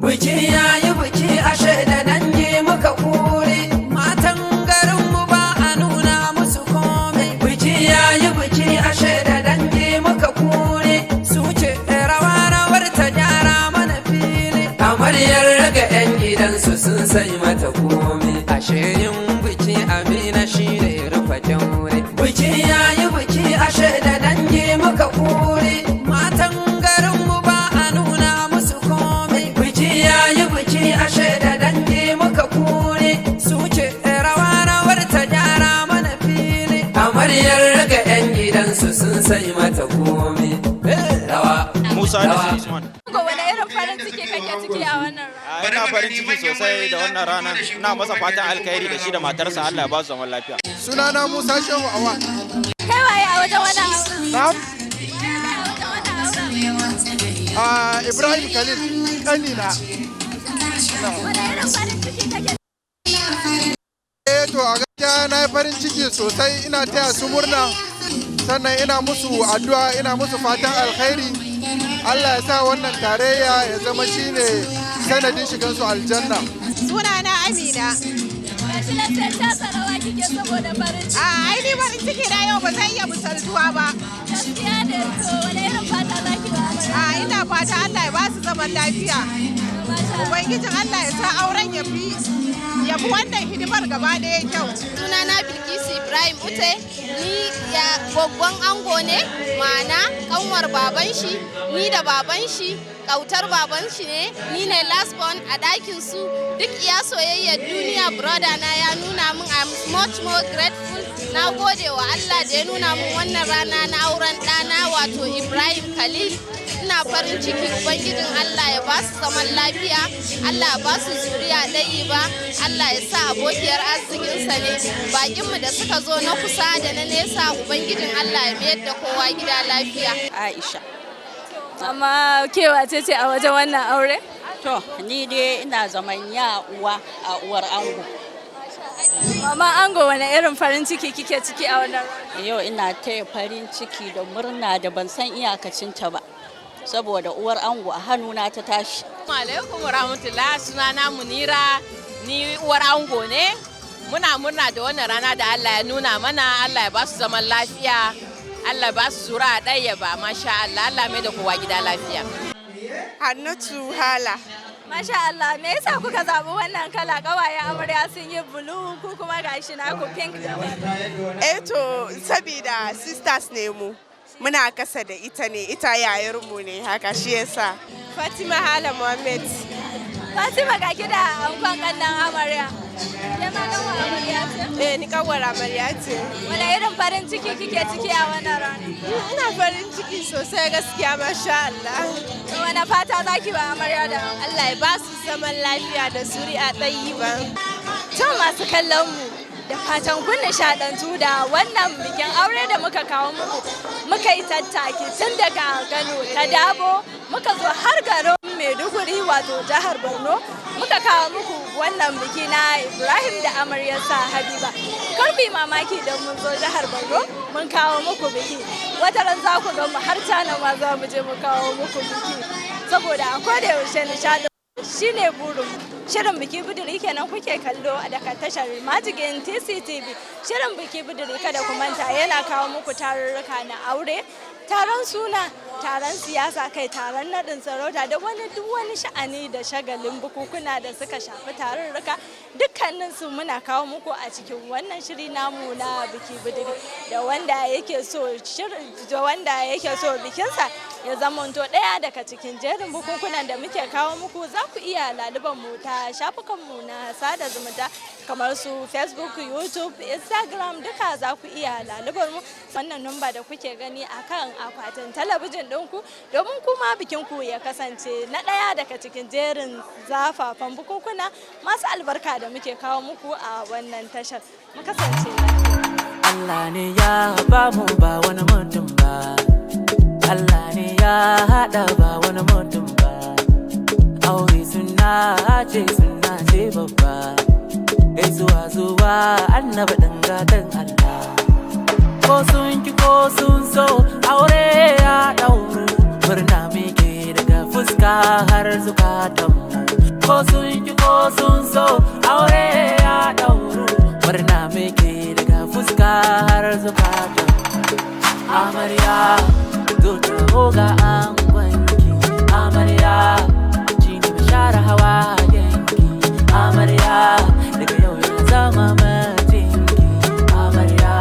Biki yayi biki, ashe da dangi muka kure. Matan garinmu ba a nuna musu komai. Biki yayi biki, ashe da dangi muka kure. Su ce rawa, rawar ta gyara mana fili. Amaryar raga 'yan gidansu sun sai mata komai. Ashe yin biki, Amina, shi ne rufe kyaure. Biki yayi biki, ashe da dangi muka kure. Matan garinmu ba a nuna musu komai. Biki yayi biki, ashe da dangi muka kure. Su ce rawa, rawar ta gyara mana fili. Amaryar raga 'yan gidansu sun sai mata komai. Rawa. Musa rawa. Nasir Usman. Ango, wani irin farin ciki kake ciki a wannan rana? Ina farin ciki sosai da wannan ranar. Ina masa fatan alkhairi da shi da matarsa, Allah ya ba su zaman lafiya. Sunana Musa Shehu Awa. Kai waye a wajen wannan auren? Na'am. Waye kai a wajen wannan auren? Ibrahim Khalil, ƙanina. Wani irin farin ciki kake? Eh to, a gaskiya na yi farin ciki sosai, ina taya su murna, sannan ina musu addu'a, ina musu fatan alkhairi. Allah ya sa wannan tarayya ya zama shine sanadin shigansu aljanna. Sunana Amina. Gashi nan sai tasa rawa kike saboda farin ciki. A ai ni farin ciki na yau ba zai iya misaltuwa ba. Gaskiya ne. To, wani irin fata zaki wa amarya? A ina fata Allah ya ba su zaman lafiya. Masha Allah. Ubangijin Allah ya sa auren ya fi wannan hidimar gaba ɗaya kyau. Sunana Bilkisu Ibrahim Ute, ni ya goggon ango ne, ma'ana kanwar baban shi, ni da baban shi, kautar baban shi ne, ni ne last born a ɗakin su. Duk iya soyayyar duniya brother na ya nuna min. I'm much more grateful. Na gode wa Allah da ya nuna min wannan rana na auren ɗana, wato Ibrahim Khalil. Ina farin ciki. Ubangijin Allah ya ba su zaman lafiya, Allah ya ba su zuriya ɗayi ba, Allah ya sa abokiyar arzikinsa ne. Bakinmu da suka zo na kusa da na nesa, Ubangijin Allah ya mayar da kowa gida lafiya. Aisha. Amma ke wace ce a wajen wannan aure? To, ni dai ina zaman ya uwa a uwar ango. Mama ango, wani irin farin ciki kike ciki a wannan rana? Yau ina taya farin ciki da murna da ban san iyakacinta ba. Saboda uwar ango a hannuna ta tashi. Alaikum warahmatullah. Sunana Munira, ni uwar ango ne. Muna murna da wannan rana da Allah ya nuna mana. Allah ya ba su zaman lafiya. Allah ya ba su zuri'a ɗaya ba. Masha Allah, Allah mai da kowa gida lafiya. Hannatu Hala. Masha Allah, me yasa kuka zaɓi wannan kala? Ƙawayen amarya sun yi blue, ku kuma gashi naku pink da white. Eh to, sabida sisters ne mu. Muna kasa da ita ne, ita yayarmu ne haka, shi yasa. Fatima Hala Muhammad. Fatima, ga ki da ankon ƙannan amarya. Ke ma ƙanwar amarya ce? Eh, ni kanwar amarya ce. Wani irin farin ciki kike ciki a wannan rana? Ina farin ciki sosai gaskiya, masha Allah. To, wani fata zaki wa amarya da ango? Allah ya ba su zaman lafiya da zuri'a ɗayyiba. To, masu kallon mu, da fatan kun nishadantu da wannan bikin aure da muka kawo muku. Muka yi tattaki tun daga Kano ta Dabo muka zo har garin Maiduguri, wato jihar Borno, muka kawo muku wannan biki na Ibrahim da amaryarsa Habiba. Kar ku yi mamaki don mun zo jihar Borno mun kawo muku biki. Wata ran za ku ga mu har China ma za mu je mu kawo muku biki. Saboda a koda yaushe nishaɗin shine burin. Shirin Biki Bidiri kenan kuke kallo daga tashar Majigin TCTV. Shirin Biki Bidiri, kada ku manta, yana kawo muku tarurruka na aure, taron suna, taron siyasa, kai taron naɗin sarauta da wani duk wani sha'ani da shagalin bukukuna da suka shafi tarurruka, dukkanin su muna kawo muku a cikin wannan shiri namu na Biki Bidiri. Da wanda yake so bikinsa ya zamanto ɗaya daga cikin jerin bukukunan da muke kawo muku, za ku iya laluban mu ta shafukanmu na sada zumunta kamar su Facebook, YouTube, Instagram, duka za ku iya lalubar mu. Wannan numba da kuke gani akan akwatin talabijin ɗinku, domin kuma bikinku ya kasance na ɗaya daga cikin jerin zafafan bukukuna masu albarka da muke kawo muku a wannan tashar. Mu kasance lafiya. Allah ne ya ba mu, ba wani mutum ba. Allah ne ya haɗa, ba wani mutum ba. Aure suna ce, suna ce babba. Gaisuwa zuwa Annabi ɗin gatan Allah. Ko sun ki ko sun so, aure ya ɗauru. Murna muke daga fuska har zukatanmu. Ko sun ki ko sun so, aure ya ɗauru. Murna muke daga fuska har zukatan. Amarya, zo taho ga angonki. Amarya, shi ne mai share hawayenki. Amarya, daga yau ya zama mijinki. Amarya,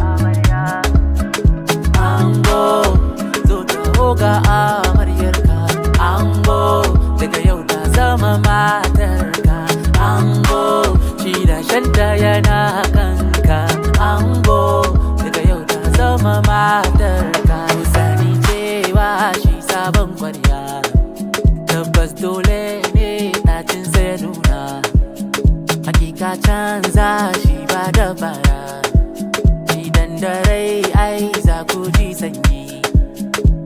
amarya. Ango, zo taho ga amaryarka. Ango, daga yau ta zama matarka. Ango, ci da shanta yana kanka. Ango, daga yau ta zama matarka. Ku sani cewa shi sabon kwarya, tabbas dole ne ɗacin sai ya nuna. Hakika canza shi ba da bara. Idan da rai ai za ku ji sanyi.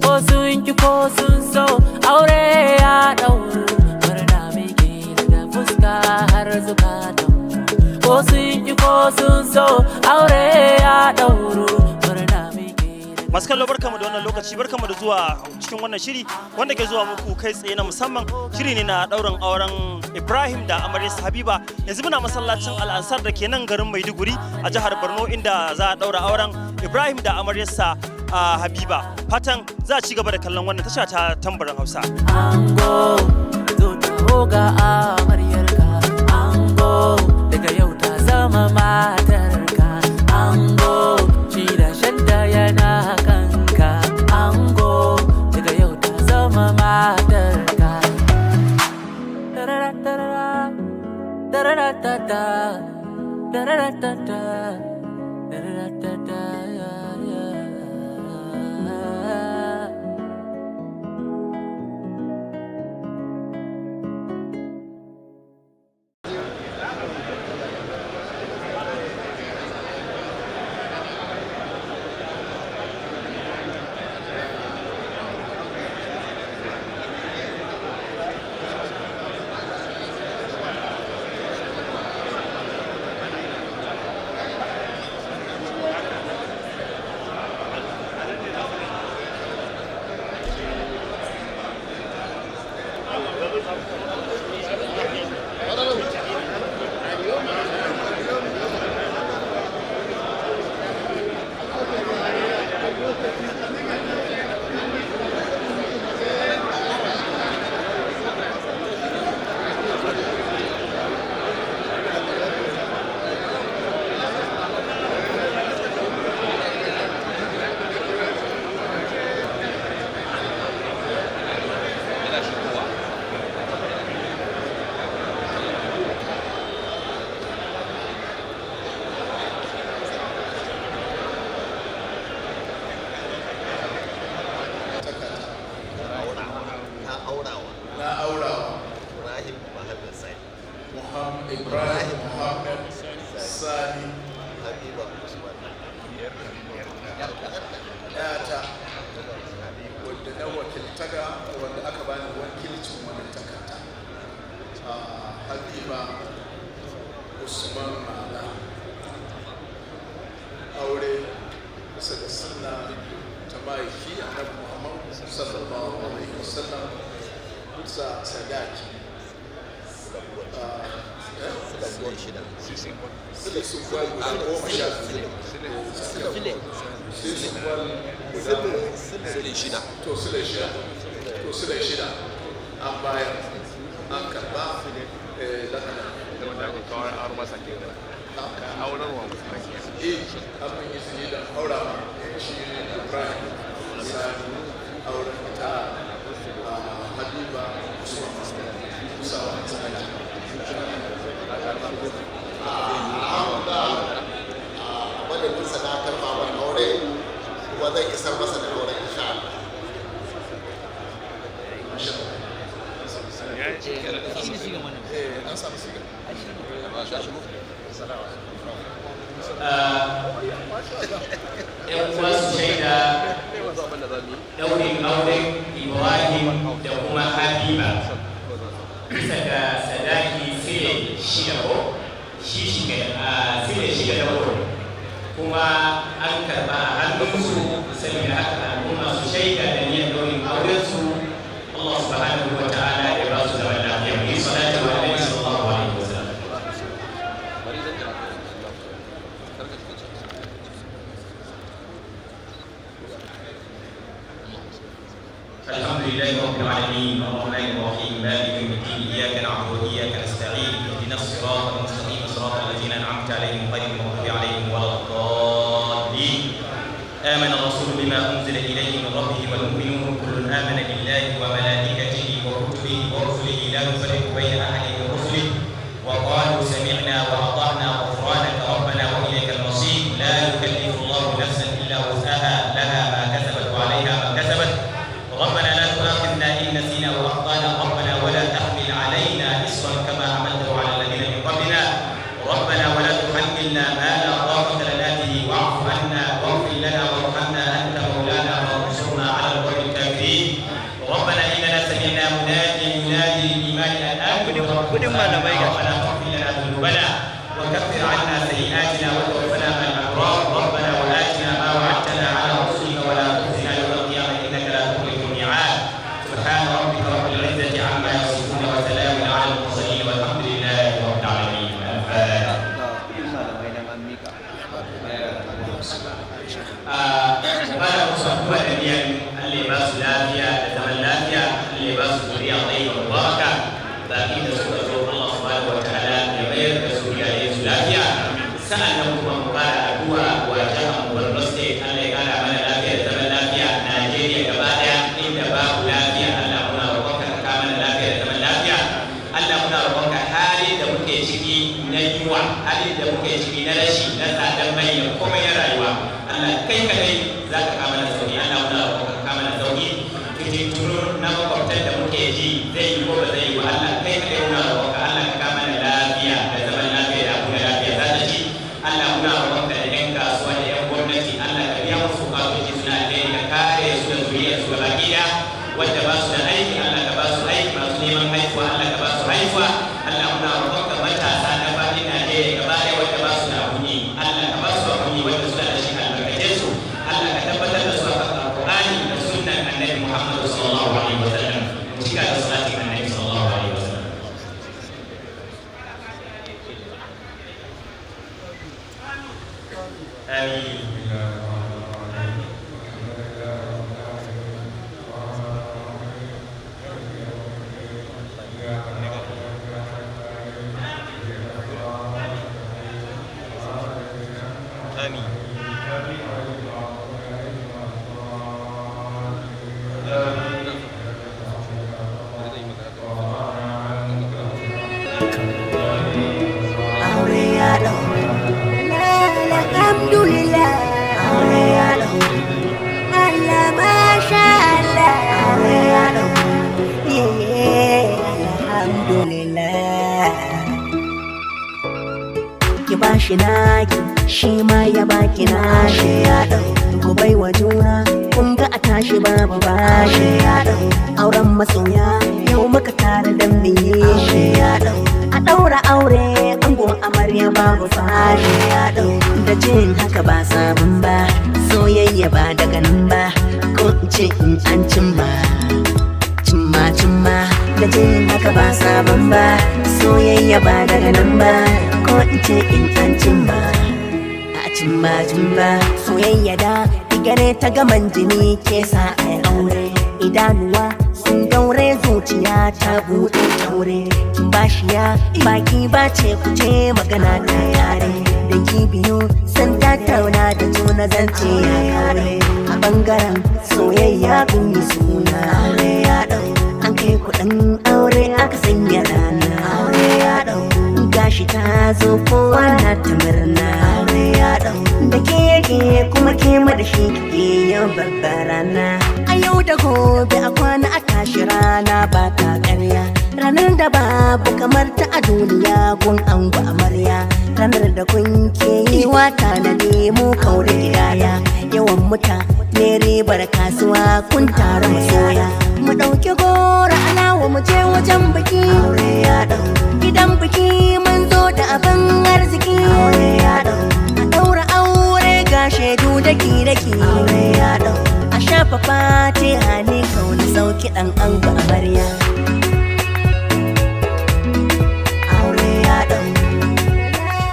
Ko sun ki ko sun so, aure ya ɗauru. Murna muke daga fuska har zukatanmu. Ko sun ki ko sun so, aure ya ɗauru. Murna muke. Masu kallo, barkamu da wannan lokaci, barkamu da zuwa cikin wannan shiri wanda ke zuwa muku kai tsaye na musamman. Shiri ne na ɗaurin auren Ibrahim da amaryarsa Habiba. Yanzu muna masallacin Al'ansar da ke nan garin Maiduguri a jihar Borno, inda za a ɗaura auren Ibrahim da amaryarsa a Habiba. Fatan za a ci gaba da kallon wannan tasha ta Tambarin Hausa. Ango, zo taho ga amaryarka. Ango, daga yau ta zama matarka. Ango, ci da shanta yana kanka. Ango, daga yau ta zama matarka. Tarara-tarara, tarara-tata, tarara-tata, tarara-tata, ya, ya. Na aurawa Ibrahim Muhammad Sani. Ibrahim Muhammad Sani Habiba Usman. Yata wadda na wakiltaka, wanda aka bani wakilcin walittaka a Habiba Usman Mala, aure bisa ga sunna ta ma'aiki Annabi Muhammad sallallahu alaihi wasallam, bisa sadaki sile sun gwal guda 12, sile sun gwal guda Sile 6. To sile 6, to sile 6 an bayar, an karba lakana. Eh, an min izini da aura ma shi Ibrahim Sani auren ita a Habiba Usman Musa wa sadaki. Madadin sa na karɓa wani aure, kuma zan isar masa da auren insha Allah. Eh, an samu siga. Yan uwa su shaida daurin auren Ibrahim da kuma Habiba bisa ga sadaki sile 6, ko shi shi a sile 6 da wuri, kuma an karba a hannunsu. Saboda haka al'umma su shaida da niyyar daurin aurensu. Allah subhanahu wa ta'ala ya ba su zaman lafiya. العالمين الرحمن الرحيم مالك يوم الدين إياك نعبد وإياك نستعين اهدنا الصراط المستقيم صراط الذين أنعمت عليهم غير المغضوب عليهم ولا الضالين. آمن الرسول بما أنزل إليه من ربه والمؤمنون كل آمن بالله وملائكته وكتبه ورسله لا نفرق بين أحد من رسله وقالوا سمعنا وأطعنا غفرانك ربنا وإليك المصير. لا يكلف الله نفسا إلا وسعها لها ما كسبت وعليها ما اكتسبت. ربنا لا تؤاخذنا إن نسينا وأخطأنا ربنا ولا تحمل علينا إصرا كما حملته على الذين من قبلنا ربنا ولا تحملنا ما لا طاقة لنا به واعف عنا واغفر لنا وارحمنا أنت مولانا فانصرنا على القوم الكافرين. ربنا إننا سمعنا مناديا ينادي للإيمان أن آمنوا بربكم ربنا فاغفر لنا ذنوبنا وكفر عنا سيئاتنا وتوفنا مع الأبرار. ربنا وآتنا ما وعدتنا على رسلك ولا تخزنا يوم القيامة إنك لا تخلف الميعاد. سبحان ربك رب العزة عما يصفون وسلام على المرسلين والحمد لله رب العالمين. الفاتحة. Fara musu addu'a da niyyar Allah ya ba su lafiya da zaman lafiya, Allah ya ba su zuriya tayyiba mubaraka. Baƙi da suka zo, Allah subhanahu wa ta'ala ya mayar da su gidajen su lafiya. Sa'annan kuma mu fara addu'a wa jihar Borno State, Allah ya kara mana lafiya da zaman lafiya. Najeriya gaba daya, inda babu lafiya, Allah muna roƙonka ka kawo mana lafiya da zaman lafiya. Allah muna roƙonka, hali da muke ciki na yunwa, hali da muke ciki na rashi, na tsadan mai da komai na rayuwa, Allah kai kadai za ka kawo mana sauki. Allah muna roƙonka ka kawo mana sauki. Fitintunu na makwabtan da muke ji, zai yi ko ba zai yi ba, Allah kai kadai muna roƙonka, Allah ka kawo mana lafiya da zaman lafiya da abu da lafiya za ta ci. Allah muna roƙonka, da 'yan kasuwa da 'yan gwamnati, Allah ka biya musu bukatoci suna alheri, ka kare su da zuriyar su gaba ɗaya. Wanda ba su da aiki, Allah ka ba su aiki. Masu neman haihuwa, Allah ka ba su haihuwa. Allah muna roƙonka, matasa na faɗin Najeriya gaba ɗaya wanda ba su da abun yi, Allah ka ba su abun yi. Wanda suna da shi, albarkace su. Allah ka tabbatar da su akan Alƙur'ani da sunnan Annabi Muhammad sallallahu alaihi wasallam. Mu cika da salatin Annabi sallallahu alaihi wasallam. Amin. Amin. Aure ya ɗauru, alhamdulillah. Aure ya ɗauru, Allah masha Allah. Aure ya ɗauru, yeah, alhamdulillah. Ki bashi naki, shi ma ya baki nashi, ya ɗauru. Ku bai wa juna, kun ga a tashi babu bashi, ya ɗauru. Auren masoya, yau muka tare da mu yi shi, ya ɗauru. A ɗaura aure ango amarya babu fashi, ya ɗau da jin haka ba sabon ba, soyayya ba daga nan ba, ko in ce in an cimma cimma cimma. Da jin haka ba sabon ba, soyayya ba daga nan ba, ko in ce in an cimma a cimma cimma. Soyayya da igare ta gaman jini ke sa a aure, idanuwa sun gaure, zuciya ta buɗe taure, bashiya baki ba ce kuce magana ta yare da biyu sun tattauna da juna, zance ya kare. A bangaren soyayya kun yi suna, aure ya dau, an kai kuɗin aure, aka sanya rana, aure ya dau, gashi ta zo, kowa na ta murna, aure ya dau, da ke yake kuma ke ma da shi kike yau babbar rana. A yau da gobe, a kwana a tashi, rana ba ta ƙarya, ranar da babu kamar ta a duniya gun ango amarya, ranar da kun ke yi wata na nemo kaure gidaya, yawan mutane ribar kasuwa, kun tara masoya. Mu ɗauki goro alawa mu je wajen biki, gidan biki mun zo da abin arziki, a ɗaura aure ga shaidu daki daki, a shafa fatiha ne kauna sauki ɗan ango amarya.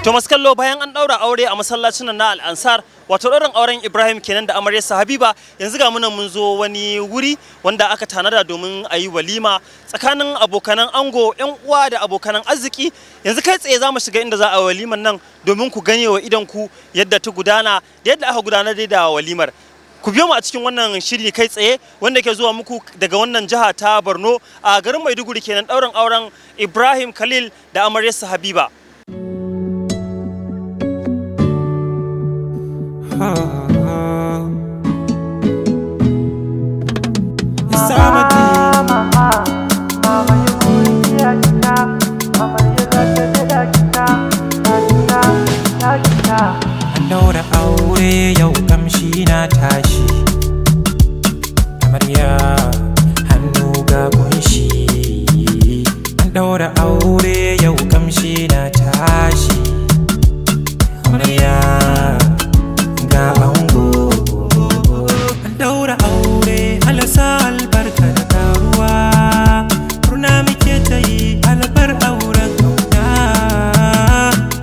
To masu kallo, bayan an daura aure a masallacin nan na Al-Ansar, wato ɗaurin auren Ibrahim kenan da amaryarsa Habiba, yanzu ga munan mun zo wani wuri wanda aka tanada domin a yi walima tsakanin abokanan ango, yan uwa da abokanan arziki. Yanzu kai tsaye za mu shiga inda za a yi waliman nan domin ku gane wa idon ku yadda ta gudana da yadda aka gudanar dai da walimar. Ku biyo mu a cikin wannan shiri kai tsaye wanda ke zuwa muku daga wannan jiha ta Borno, a garin Maiduguri kenan, ɗaurin auren Ibrahim Khalil da amaryarsa Habiba. An daura aure yau, kamshi na tashi. Amarya, hannu ga kunshi. An daura aure yau, kamshi na tashi. Amarya, ga ango. An daura aure, alasa albarka da karuwa. Murna muke ta yi, albar auren kauna.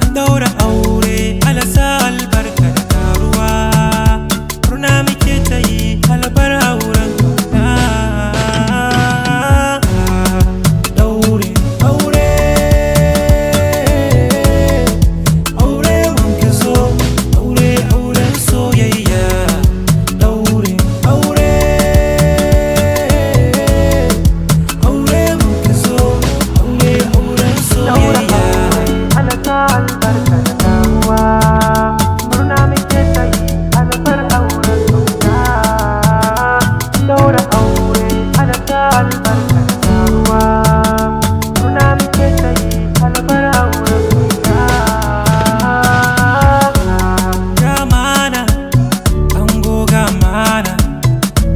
An daura aure, alasa albarka da karuwa. Murna muke ta yi, albar auren kauna. Daure aure, aure mun fi so, aure auren soyayya. Daure aure, aure mun fi so, aure auren soyayya. Alasa albarka da karuwa. Murna muke ta yi, albar auren kauna. Daura aure, alasa albarka da karuwa. Murna muke ta yi, albar auren kauna. Gamana, ango gamana,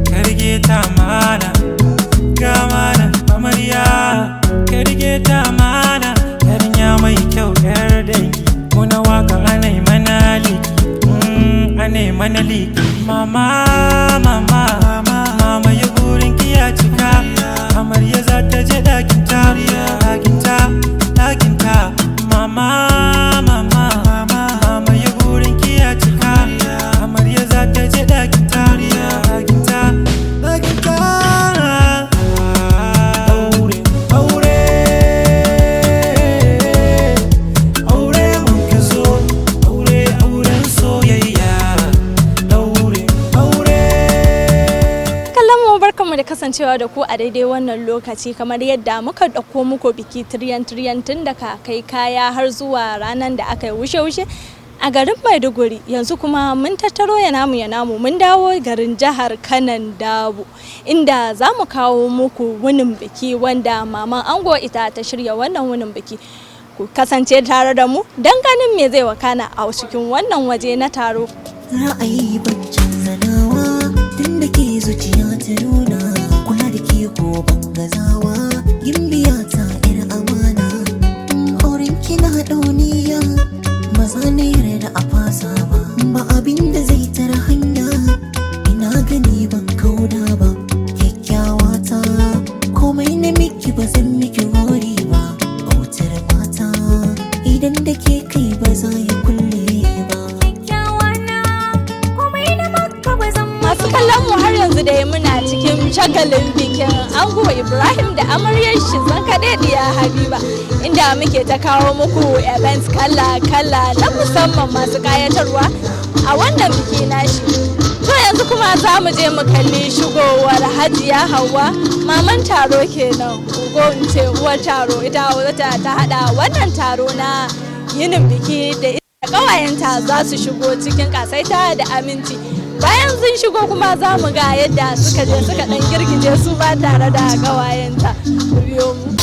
karge ta mana, gamana, amarya, karge ta mana, yarinya mai kyau yar dangi, muna waka anai mana liki, anai mana liki. Mama, mama, mama ya burin ki ya cika, amarya za ta je ɗakinta, ɗakinta, ɗakinta. Mama, mama, mama ya burin ki ya cika, amarya za ta je ɗakinta, ɗakinta, ɗakinta. Aure, aure, aure mun ka so, aure auren soyayya. Aure, aure. Kallon mu, barkanmu da kasancewa da ku a daidai wannan lokaci. Kamar yadda muka ɗauko muku biki tiryan tiryan tun daga kai kaya har zuwa ranar da aka yi wushe-wushe a garin Maiduguri, yanzu kuma mun tattaro ya namu ya namu mun dawo garin jihar Kanan Dabo, inda za mu kawo muku wunin biki wanda maman ango ita ta shirya wannan wunin biki. Ku kasance tare da mu don ganin me zai wakana a cikin wannan waje na taro. Ra'ayi ban canza nawa, tun da ke zuciya ta nuna kula da ke ko ban gazawa. Gimbiya ta yar amana, auren kina dauniya, ba za na yarda a fasa ba. Ba abin da zai tara hanya, ina gani ban kauda ba. Kyakkyawa ta, komai na miki ba zan miki gori ba. Bautar mata, idan da ke kai ba za ya kulle ba. Masu kallon mu, har yanzu dai muna cikin shagalin bikin ango Ibrahim da amaryar shi zankaɗeɗiya Habiba, inda muke ta kawo muku events kala-kala na musamman masu ƙayatarwa a wannan biki nashi. To, yanzu kuma za mu je mu kalli shigowar Hajiya Hauwa, maman taro kenan, ko in ce uwar taro, ita wata ta haɗa wannan taro na yinin biki, da ita ƙawayenta za su shigo cikin ƙasaita da aminci. Bayan sun shigo kuma za mu ga yadda suka je suka dan girgije su ba tare da gawayenta. Ku biyo mu.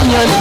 Manya ne.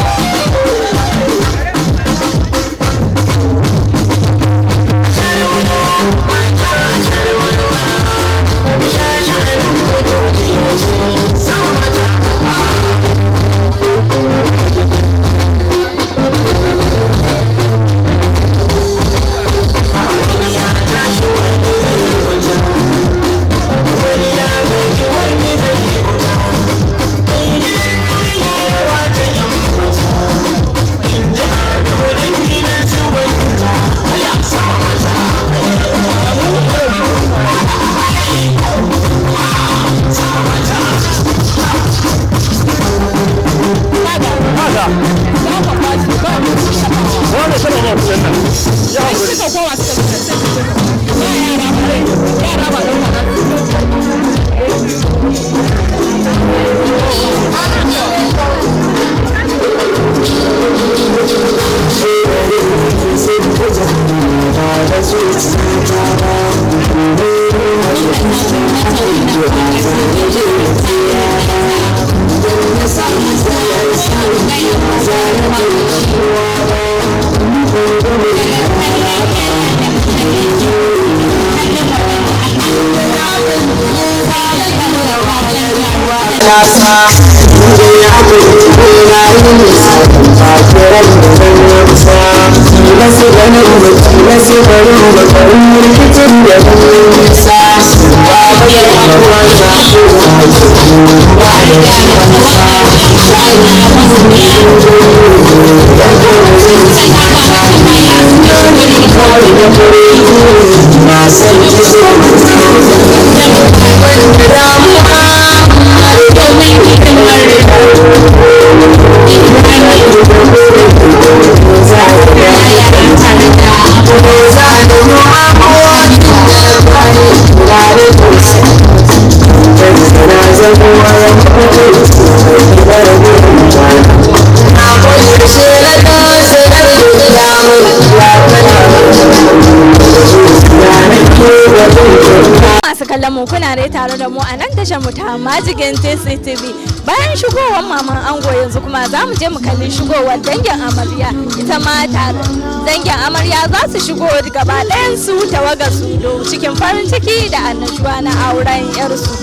Masu kallon mu, kuna dai tare da mu a nan tashar mu ta Majigin TCTV. Bayan shigowar maman ango, yanzu kuma za mu je mu kalli shigowar dangin amarya. Ita ma tare dangin amarya za su shigo gaba ɗayan su, tawagar su, cikin farin ciki da annashuwa na auren yarsu.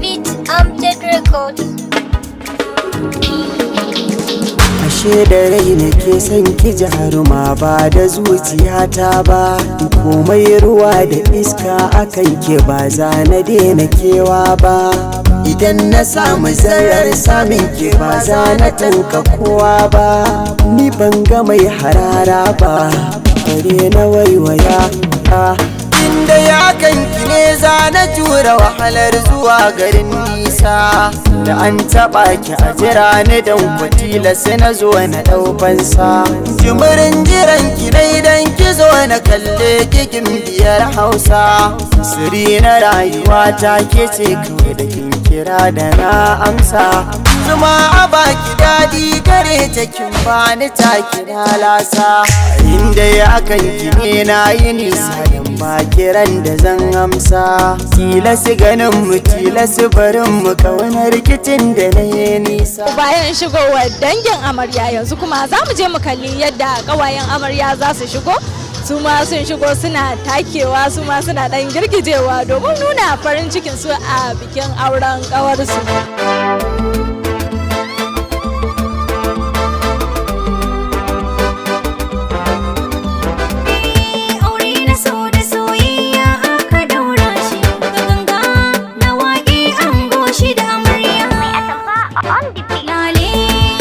Beat Amjad Records. Ashe da rai nake son ki jaruma, ba da zuciyata ba. Komai ruwa da iska akan ke, ba za na daina kewa ba. Idan na samu zarar samun ke, ba za na tanka kowa ba. Ni ban ga mai harara ba, bare na waiwaya. Inda ya kanki ne za na jura wahalar zuwa garin nisa. Da an taɓa ki a jira ni, don kwatila sai na zo na ɗaufansa. Jimirin jiran ki na idan ki zo na kalle kikin biyar Hausa. Siri na rayuwa ta ke ce kawai, da kin kira da na amsa. Zuma a baki daɗi gare ta, kin bani ta kira lasa. Inda ya kanki ne na yi nisa, dan ba kiran da zan amsa. Tilasi ganin mu, tilasi barin mu, kauna rikicin da na yi nisa. Bayan shigowar dangin amarya, yanzu kuma za mu je mu kalli yadda kawayen amarya za su shigo. Su ma sun shigo suna takewa, su ma suna dan girgijewa domin nuna farin cikin su a bikin auren kawarsu. Aure na so da soyayya aka daura shi, ga ganga na waƙe ango shi da amarya. Lale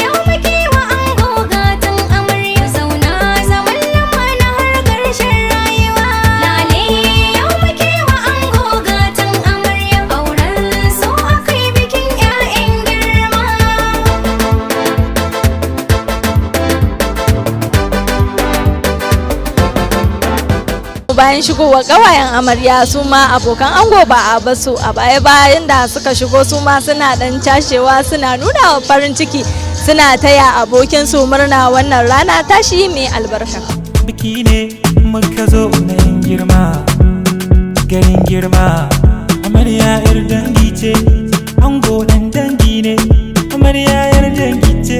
yau muke wa ango gatan amarya, zauna zaman lamana har ƙarshen rayuwa. Lale yau muke wa ango gatan amarya, auren so akai bikin 'ya'yan girma. Bayan shigowar kawayen amarya, su ma abokan ango ba a basu a baya. Bayan da suka shigo, su ma suna dan cashewa, suna nuna farin ciki, suna taya abokin su murna wannan rana tashi mai albarka. Biki ne muka zo na yin girma. Garin girma, amarya yar dangi ce, ango dan dangi ne, amarya yar dangi ce.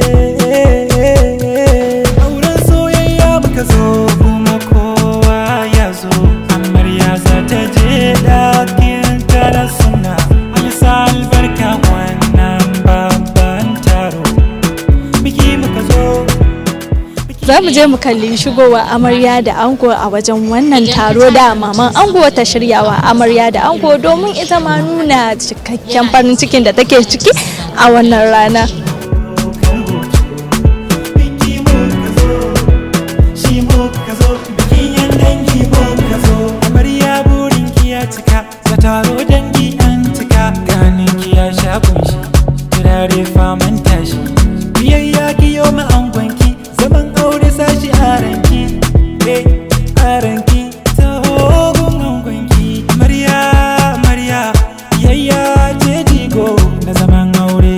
Auren soyayya muka zo kuma kowa ya zo, amarya za ta je ɗakin ta da suna. Alsa albarka wannan babban taro, biki muka zo. Za mu je mu kalli shigowa amarya da ango a wajen wannan taro da maman ango ta shiryawa amarya da ango, domin ita ma nuna cikakken farin cikin da take ciki a wannan rana. Shi muka zo, bikin yan dangi muka zo. Amarya, burin ki ya cika, za taro dangi an cika. Ganin ki ya sha kunshi, turare faman tashi. Biyayya ki yo ma angonki, zaman aure sashi a ranki, eh, a ranki. Taho gun angonki, amarya, amarya. Biyayya ce jigo na zaman aure,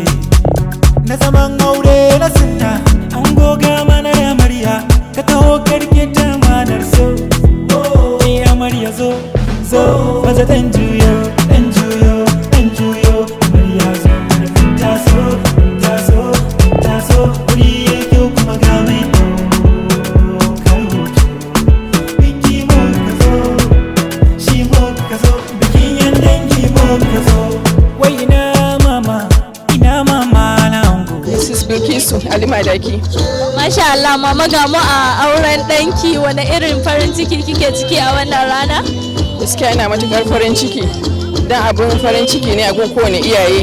na zaman aure na sunna. An goga mana da amarya, ka taho karke ta manar so. Eh, amarya, zo, zo maza, dan juyo, dan juyo, dan juyo. Amarya, zo, taso, taso, taso. Wuri ya kyau kuma ga mai ɗaukar hoto. Biki muka zo, shi muka zo, bikin yan dangi muka zo. Wai ina mama, ina mama na ango? Mrs. Bilkisu Ali Madaki. Masha Allah, mama, ga mu a auren ɗanki. Wani irin farin ciki kike ciki a wannan rana? Gaskiya ina matukar farin ciki. Dan abun farin ciki ne a gun kowane iyaye.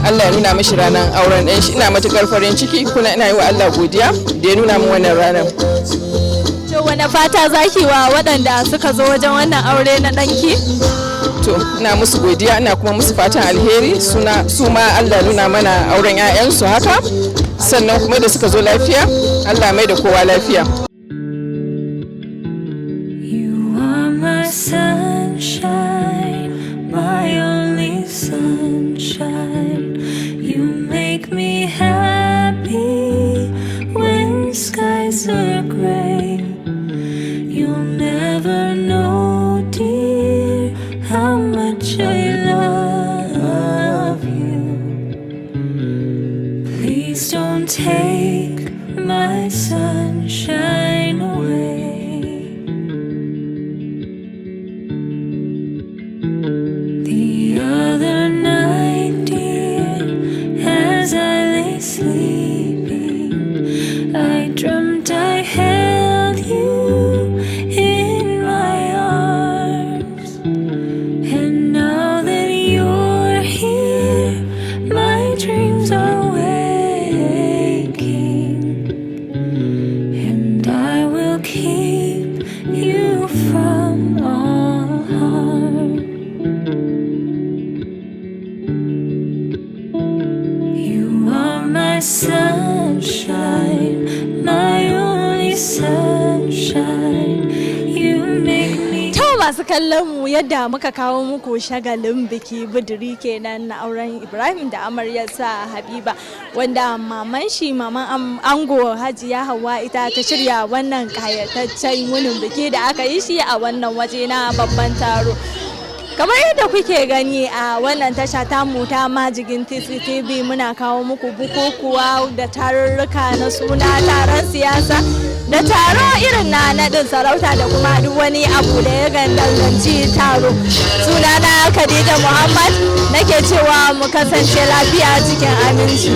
Allah ya nuna mishi ranar auren ɗan shi. Ina matukar farin ciki kuma ina yi wa Allah godiya da ya nuna min wannan ranar. To, wani fata zaki wa waɗanda suka zo wajen wannan aure na ɗanki? To, ina musu godiya, ina kuma musu fatan alheri, suna su ma Allah nuna mana auren 'ya'yansu haka, sannan kuma da suka zo lafiya, Allah mai da kowa lafiya. You are my sunshine, my only sunshine. You make me happy when skies are gray. You'll never know, dear, how much I love you. Please don't take my sunshine away. The other night, dear, as I lay sleeping, I dreamt I held you in my arms. And now that you're here, my dreams are waking. And I will keep you from all harm. You are my sunshine, my only sunshine. You make me. To, masu kallon mu, yadda muka kawo muku shagalin biki buduri kenan na auren Ibrahim da amaryarsa Habiba, wanda maman shi, maman ango Hajiya Hauwa, ita ta shirya wannan kayataccen wunin biki da aka yi shi a wannan waje na babban taro. Kamar yadda kuke gani a wannan tasha tamu ta Majigin TCTV, muna kawo muku bukukuwa da tarurruka na suna, taron siyasa, da taro irin na naɗin sarauta, da kuma duk wani abu da ya danganci taro. Sunana Khadija Muhammad, nake cewa mu kasance lafiya cikin aminci.